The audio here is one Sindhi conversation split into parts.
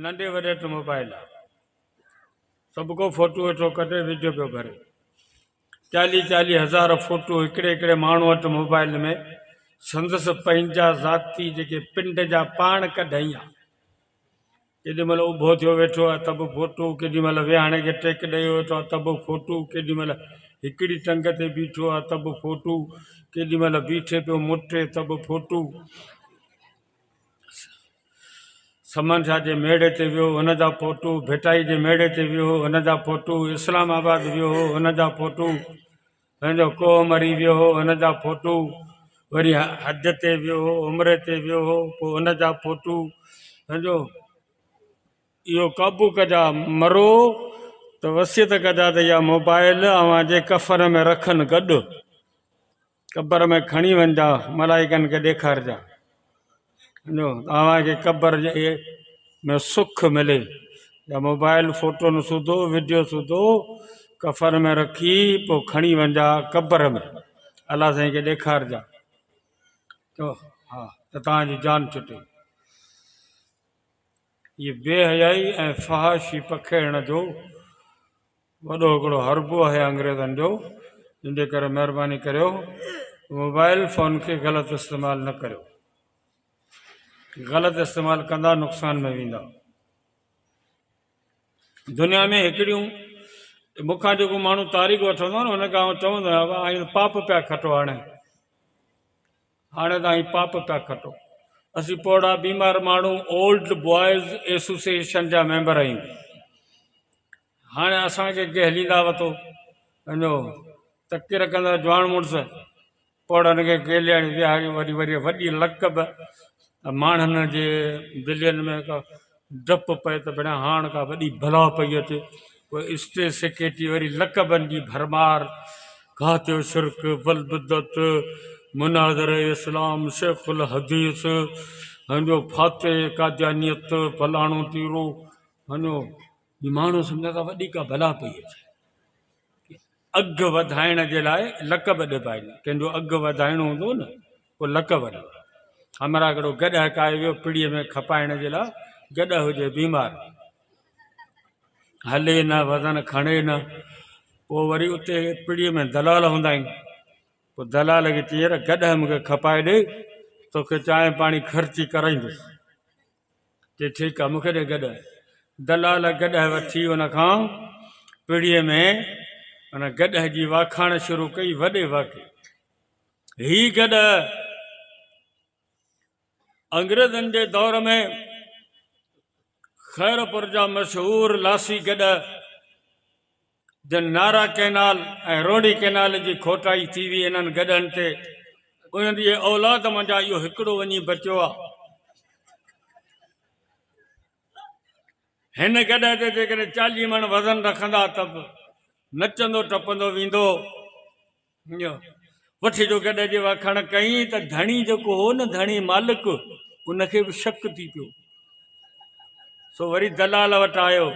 ننڍي وڏي وٽ موبائل آ. سڀ ڪو فوٽو ويٺو ڪڍي وڊيو پيو ڀري. چاليهه چاليهه هزار فوٽو هڪڙي هڪڙي ماڻهو وٽ موبائل ۾ سندس پنهنجا ذاتي جيڪي پنڊ جا پاڻ ڪڍئي آ. ڪيڏي مهل اڀو ٿيو ويٺو آ ته به فوٽو، ڪيڏي مهل ويهاڻي کي ٽيڪ ڏيئي ويٺو آ ته به فوٽو، ڪيڏي مهل هڪڙي ٽنگ تي بيٺو آ ته به فوٽو، ڪيڏي مهل بيٺي پيو مٽي ته به فوٽو. سمن شاهه جي ميڙي تي ويو هن جا فوٽو، ڀٽائي جي ميڙي تي ويو هن جا فوٽو، اسلام آباد ويو هو هن جا فوٽو، پنهنجو ڪوهه مري ويو هو هن جا فوٽو، وري حج تي ويو هو، عمري تي ويو هو پوء ان جا فوٽو، سمجهو اهو قابو ڪجا مرو ته وصيت ڪجا ته اها موبائل اوهان جي ڪفن ۾ رکن گڏ. قبر ۾ کڻي وڃجا ملائڪن کي ڏيکارجا سمجهو اوهان کي قبر جي ۾ سک ملي يا موبائل فوٽون سوڌو وڊيو سوڌو ڪفن ۾ رکي پوء کڻي وڃجا قبر ۾ الله سائين کي ڏيکارجا ته ها ته توهان جي جان ڇٽي. هي بي حيائي ۽ فحاشي پکيڙڻ جو وڏو هڪڙو حربو آهي انگريزن جو، جنهن جي ڪري مهرباني ڪريو موبائل فون کي غلط استعمال نه ڪريو، غلط استعمال ڪندا نقصان ۾ ويندا. دنيا ۾ هڪڙيون مون کان جيڪو ماڻهو تاريخ وٺندو آهي نه ان کان آئون چوندو آهيان بابا آئين پاپ پيا کٽو هاڻي. هاڻي ته اوهين پاپ پيا کٽو. اسين پوڙها بيمار ماڻهو اولڊ بوائز ايسوسيئيشن جا ميمبر آهيون. هاڻي اسان کي گهليندا وتو. پنهنجو تڪي رکندا جواڻ مڙس پوڙهن کي گهلي ويهاريون وري وري وڏي لقب ته ماڻهن جي دلين ۾ ڪا ڊپ پئي ته ڀيڻا هاڻ ڪا وڏي بلا پئي اچي. پوء اسٽيج سيڪريٽري وري لقبن جي ڀرمار، قاطع شرڪ والبدعت، مناظر اسلام، شيخ الحديث، هنجو فاتح قاديانيت، فلاڻو ٽيرو، هنجو ماڻهو سمجهندا ته وڏي ڪا بلا پئي اچي. اگهه وڌائڻ جي لاء لقب ڏبا آهن. ڪنهن جو اگهه وڌائڻو هوندو نه پوء لقب ڏبا. همراهه هڪڙو گڏهه ڪاهي ويو پڙيء ۾ کپائڻ جي لاء، گڏهه هجي بيمار، هلي نه، وزن کڻي نه، پوء وري اتي پڙيء ۾ دلال هوندا آهن، پوء دلال کي چئي يار گڏهه مون کي کپائي ڏي، توکي چانهه پاڻي خرچي ڪرائيندس. چي ٺيڪ آ مون کي ڏي گڏهه. دلال گڏهه وٺي ان کان پڙيء ۾ ان گڏهه جي واکاڻ شروع ڪئي وڏي واڪي. هي گڏهه انگريزن جي دور ۾ خيرپور جا مشهور لاسي گڏهه جن نارا ڪئنال ۽ روهڙي ڪئنال جي کوٽائي ٿي هئي انهن گڏهن تي انهن جي اولاد منجهان اهو هڪڙو وڃي بچيو آ. هن گڏهه تي جيڪڏهن 40 مڻ وزن رکندا ته به نچندو ٽپندو ويندو. وٺي جو گڏهه جي واکاڻ ڪئي ته ڌڻي جيڪو هو نه ڌڻي مالڪ ان کي به شڪ ٿي پيو. سو وري دلال وٽ آيو،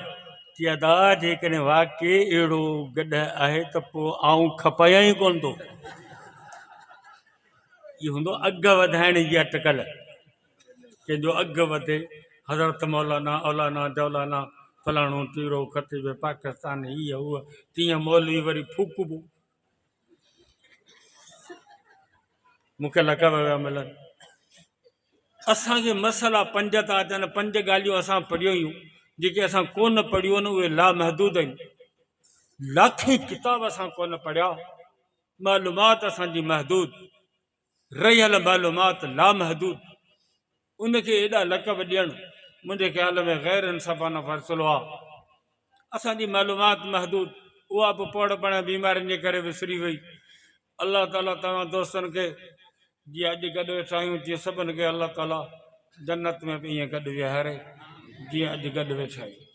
چي ادا جيڪڏهن واقعي اهڙو گڏهه آهي ته پوء آئون کپايان ئي ڪونه ٿو. اهو هوندو اگهه وڌائڻ جي اٽڪل. ڪنهن جو اگهه وڌي، حضرت مولانا اولانا جولانا فلاڻو ٽيرو خطيب پاڪستان هيء هوء تيئن مولوي وري ڦوڪبو. مون کي لقب پيا ملن. اسان کي مسئلا پنج ٿا اچن، پنج ڳالهيون اسان پڙهيون آهيون، جيڪي اسان ڪونه پڙهيون آهن اهي لامحدود آهن. لاکين ڪتاب اسان ڪونه پڙهيا، معلومات اسان جي محدود، رهيل معلومات لامحدود. ان کي ايڏا لقب ڏيڻ منهنجي خيال ۾ غير انصافانه فيصلو آهي. اسان جي معلومات محدود، اها به پوڙهپڻ ۽ بيمارين جي ڪري وسري وئي. الله تعالي توهان دوستن کي جيئن اڄ گڏ ويٺا آهيون تيئن سڀن کي الله تعالي جنت ۾ به ائين گڏ ويهاري جيئن اڄ گڏ ويٺا آهيون.